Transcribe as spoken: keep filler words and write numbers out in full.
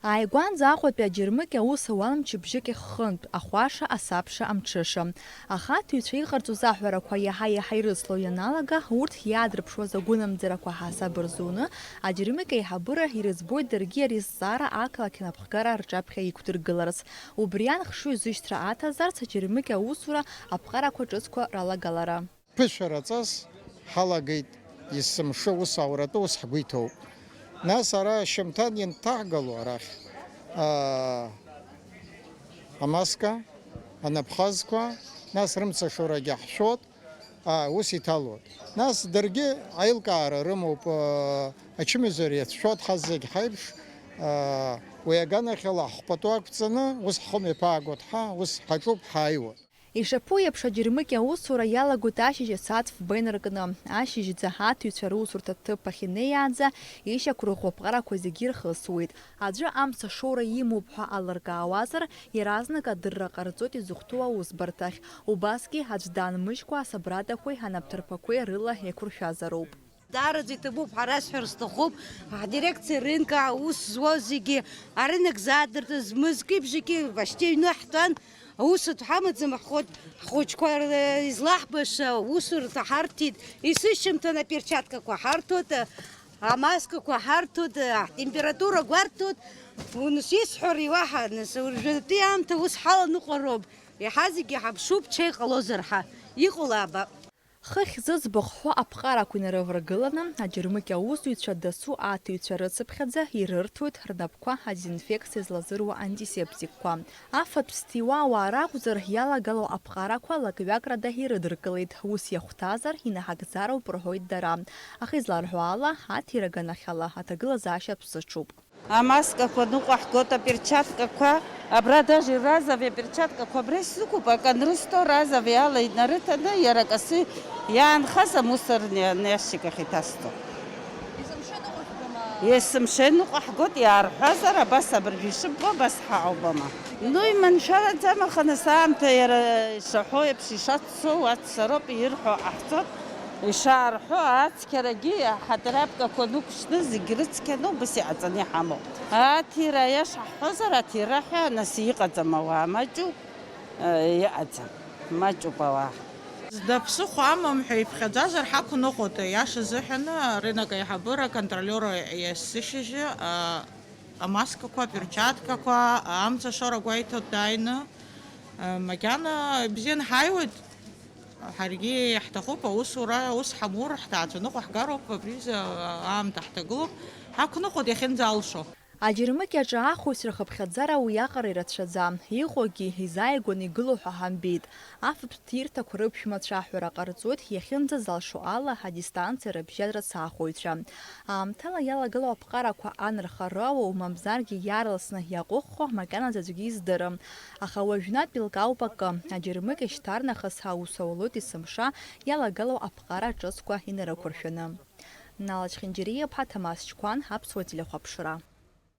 Ааигәанӡа Аҟәатәи аџьармыкьа аус ауан мчыбжьык иххынтә, ахәаша, асабша, амҽыша. Ахаҭыҩцәа иҟарҵоз аҳәарақәа иаҳа-иаҳа ирыцло ианалага, урҭ иаадырԥшуаз агәынамӡарақәа ҳасаб рзуны, аџьармыкьа аиҳабыра ирыӡбоит даргьы ари зҵаара ақалақь анапхгара рҿаԥхьа иқәдыргыларц. Убри анхшыҩ зышьҭра аҭазарц аџьармыкьа аусура аԥҟарақәа ҿыцқәа ралагалара. Ԥышәараҵас ҳалагеит, есымша ус ауратәы ус ҳгәы иҭоуп. Нас ара ашьамҭан ианҭаҳгало арахь, аа, амаска, анапхазқәа, нас рымцашорагьы ҳшәот, аа, ус иҭалот. Нас даргьы аилкаара рымоуп, аа, ачымазара иацәшәот ҳазегь ҳаиԥш, аа, уи аганахьала ҳхәпатәы ақәҵаны, ус ҳхы мҩаԥаагот ҳа, ус ҳаҿуп ҳааиуа. Ишаԥу еиԥш, аџьармыкьа аусура иалагоит ашьыжь асааҭ фба инаркны. Ашьыжьӡа аҭыҩцәа русурҭа ҭыԥ ахь инеиаанӡа ишьақәырӷәӷәо аԥҟарақәа зегьы ирхысуеит. Аӡәы амца шоура имоуп ҳәа алыркаауазар, иаразнак адырра ҟарҵоит изыхәҭоу аусбарҭахь. Убасгьы аӡә данмыжькәа асабрадақәеи анапҭарԥақәеи рыла еиқәыршәазароуп. Даараӡа иҭабуп, ҳара сҳәар сҭахуп, ҳдирекциа рынка аус зуаз зегьы, арынок заадыртыз, мызки-бжаки, башьҭеи ҩны ҳтәан, аус атә ҳамаӡам, ҳхәыҷ-, ҳхәыҷқәа р-, излаҳбаша аусурҭа ҳарҭеит, есышьыжьымҭан аперчаткақәа ҳарҭоит, амаскақәа ҳарҭоит, ҳтемпература гәарҭоит, ус исҳәари уаҳа, нас, уажәтәи аамҭа ус ҳаланыҟәароуп, иаҳа зегьы ҳаԥшуп, ҽа иҟалозар ҳәа, иҟоу лаабап. Хыхь зыӡбахә ҳәо аԥҟарақәа инарываргыланы, аџьармыкьа аусзуҩцәа дасу аҭыҩцәа рыцыԥхьаӡа ирырҭоит рнапқәа адезинфекциа злазыруа антисептикқәа. Афатә зҭиуа ауаа ракәзар, иалагало аԥҟарақәа лак-ҩакрада ирыдыркылеит, ус иахәҭазар, инаҳагӡароуп рҳәоит дара. Аха изларҳәо ала, аҭира аганахьала аҭагылазаашьа аԥсыҽуп. Амаскақәа ныҟәаҳгоит, аперчаткақәа, абра даже разовые аперчаткақәа абра исзықәуп, акы анрысҭо, разовые ала инарыҭаны, иара касы иаанхаз амусорный ящик ахь иҭасҵо. Есымша ныҟәаҳгоит, иаарҳәазар, абас абыржәы ишыббо, абас ҳаҟоуп, ама. Ну, иманшәалаӡам, аха нас аамҭа иара ишаҳәо еиԥш ишаццо, уа дцароуп, ирҳәо ҟаҳҵоит, ишаарҳәо, ацқьарагьы, аҳатрапкақәа нықәшьны, зегь рыцқьаны убас иҟаҵаны иҳамоуп. Аҭира, аиаша ҳҳәозар, аҭира ҳәа нас иҟаӡам ауаа, маҷуп, э, иҟаӡам, маҷуп ауаа. Зда ԥсыхәа амам ҳәа иԥхьаӡазар ҳақәныҟәоит, аиаша азыҳәан, арынок аиҳабыра, аконтролиор есышьыжьы, а, амаскақәа, аперчаткақәа, амца шоура гәеиҭоит дааины. Макьана бзианы ҳаиуеит, ҳаргьы иаҳҭахуп аусура, ус ҳамур, ҳҭаацәа ныҟәаҳгароуп, абри изы аамҭа ҳҭагылоуп, ҳақәныҟәоит иахьынӡалшо. Аџьармыкьаҿы ахәаҩцәа рхыԥхьаӡара уиаҟара ирацәаӡам, иҟоугьы изааигәаны игылоу ҳәа ҳамбеит. Афатә ҭирҭақәа рыԥшәмацәа аҳәара ҟарҵоит, иахьынӡазалшо ала адистанциа рыбжьаӡра саахәаҩцәа. Аамҭала иалагылоу аԥҟарақәа анырхарауоу, мамзаргьы иаарласны иаҟәыххо макьаназы аӡәгьы издырам. Аха уажәнатә еилкаауп акы, аџьармыкьа шьҭарнахыс аус аулоит есымша иалагылоу аԥҟара ҿыцқәа инарықәыршәаны. Нала Чхинџьариа-иԥҳа, Ҭамаз Чқәан, Аԥсуа телехәаԥшра.